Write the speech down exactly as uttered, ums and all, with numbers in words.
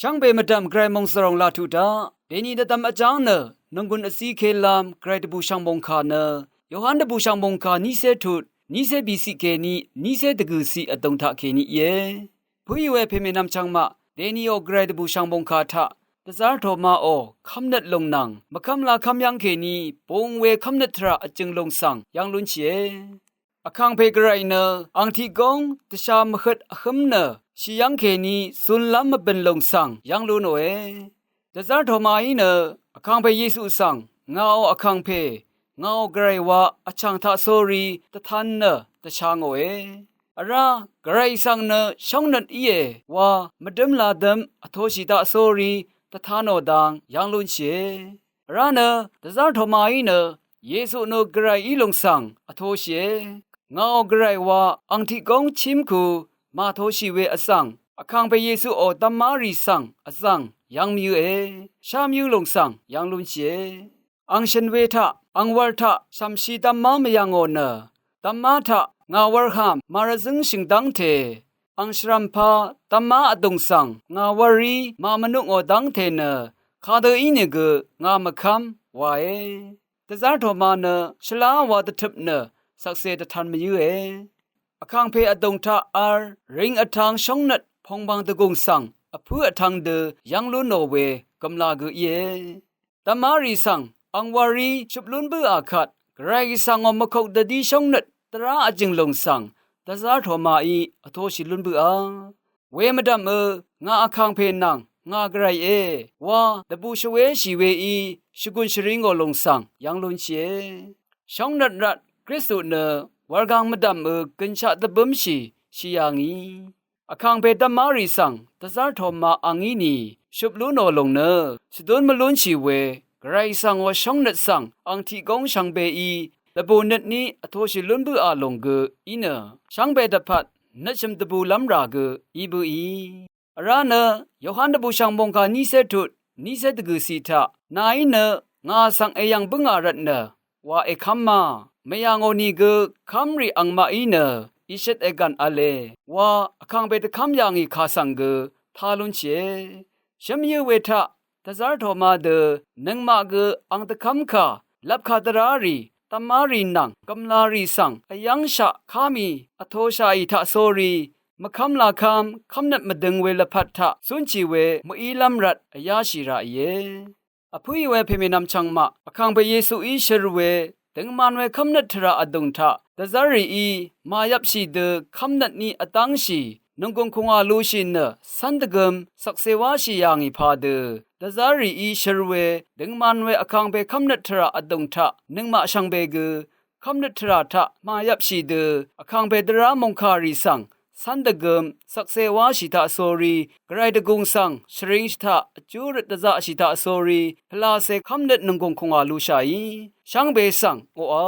Shvngbe mvdv̀m gvray mòngzvròng laq tuq daq dèni dvdvm vjáng nø nònggùn vzí kelvm gvray dvbùshv̀ng mòngkà nø Yohan dvbùshv̀ng mòngkà nícé tut nícé bìciq kèní nícé dvgø̀ciq vdùng taq kèní íe. Pǿì we pèmènvm chvngmaq dèniò gvray dvbùshv̀ng mòngkà taq dvzv́r Tomaò kv́mnøt lùng nvng mvkv́m lakv́m yv́ng kèní bung we kv́mnøt tvrà vjø̀ng lùng svng yv́ng lúnshìe. Vkàngpè gvray nø ang tiq góng dvsha mvhøt vhǿm nø shì yv́ng kèní zunlv́m mvbø̀n lùng svng yv́ng lúnòe. Dvzv́r Tomaí nø Vkàngpè Yesu svng ngàò Vkàngpè, ngàò gvray wa vchàng taqsórí dvtan nø dvsha ngòe. Vrá gvray svng nø shóngnøt íe wa mvdǿm ladǿm vtoshì taqsórí dvtanò dang yv́ng lúnshìe. Vrá nø dvzv́r Tomaí nø Yesu nø gvray í lùng svng vtoshìe. Ngàò gvray wa ang tiq góng chím ku màtoshì we vzv̀ng Vkàngpè Yesuò dv́márì svng vzv̀ng yv́ng myǿe. Shá myǿ lùng svng yv́ng lúnshìe. Ang shø̀n we taq ang wv̄l taq shv̀mshi dv́má mvyv̀ngò nø dv́má taq ngà wv̄lhàm màrvzǿngshø̀ng dv́ngte ang shvrv̀m pa dv́má vdùng svng ngà wv̄lrí màmvnukngò dv́ngte nø kadø ínìgø ngà mvkv́m wae. Dvzv́r Toma nø shvlá wa dvtøp nø shvkse dvtan mvyǿe. Vkàngpè vdùng taq v̄l ring vtv̄ng shóngnøt pòngbàng dvgùng svng vpǿ vtv̄ng dø yv́ng lú nò we gø̀mlā gø íe. Dv́márì svng ang wv̄lrí shøp lún bǿà kvt gvray svngò mvkok dvdí shóngnøt dvrá vjø̀ng lùng svng dvzv́r Tomaí vtoshì lún bǿà. We mvdv̀mø ngà Vkàngpè nvng ngà gvrayé wa dvbù shvwéshì weí shvgùn shvringò lùng svng yv́ng lúnshìe. Shóngnøt rvt Kristu nø wurgang mvdv̀mø gø̀nshaq dvbǿmshì shì yà ngì. Vkàngpè dv́márì svng dvzv́r Toma angí ni shøp lú nò lùng nø shvdún mvlúnshì we gvray svngò shóngnøt svng ang tiq góng shvngbeí dvbù nøtní vtoshì lún bǿà lùng gø í nø shvngbe dvpvt nøtshø̀m dvbùlv́m rà gø í bǿì. Vrá nø Yohan dvbùshv̀ng mòngkà nícé tut nícé dvgø̀ciq taq nàí nø ngà svng èyv̀ng bǿngà rvtnø wa èkv́má mèyà ngò nìgø kv́mrì angmaqí nø ìshøt ègv̀n v̄le wa Vkàngpè dvkv́m yà ngì kà svng gø tá lúnshìe. Shǿm yǿ we taq dvzv́r Toma dø nøngmaq gø ang dvkv́mkà lvpkà dvrárì dv́márì nvng gø̀mlārì svng vyv́ngshaq ká mì vtoshaqì taqsórí mvkv́m lakv́m kv́mnøt mvdøng we lvpat taq zúnshì we mø̀ílv́m rvt vyáshì ràìe. Vpǿì we pèmènvm chvngmaq Vkàngpè Yesuí shør we døngman we kv́mnøt tvrà vdùng taq dvzv́rrìí màyvpshì dø kv́mnøtní vdv́ngshì nònggùng kùngà lushì nø cv́n dvgøm shvkse wáshì yà ngì padø dvzv́rrìí shør we døngman we Vkàngpè kv́mnøt tvrà vdùng taq nøngmaq shvngbe gø kv́mnøt tvrà taq màyvpshì dø Vkàngpè dvrá mòngkàrì svng cv́n dvgøm shvkse wáshì taqsórí gvray dvgùng svng shvringshì taq vjú røt dvzaqshì taqsórí pvlacè kv́mnøt nònggùng kùngà lushàí shvngbe svng oqà.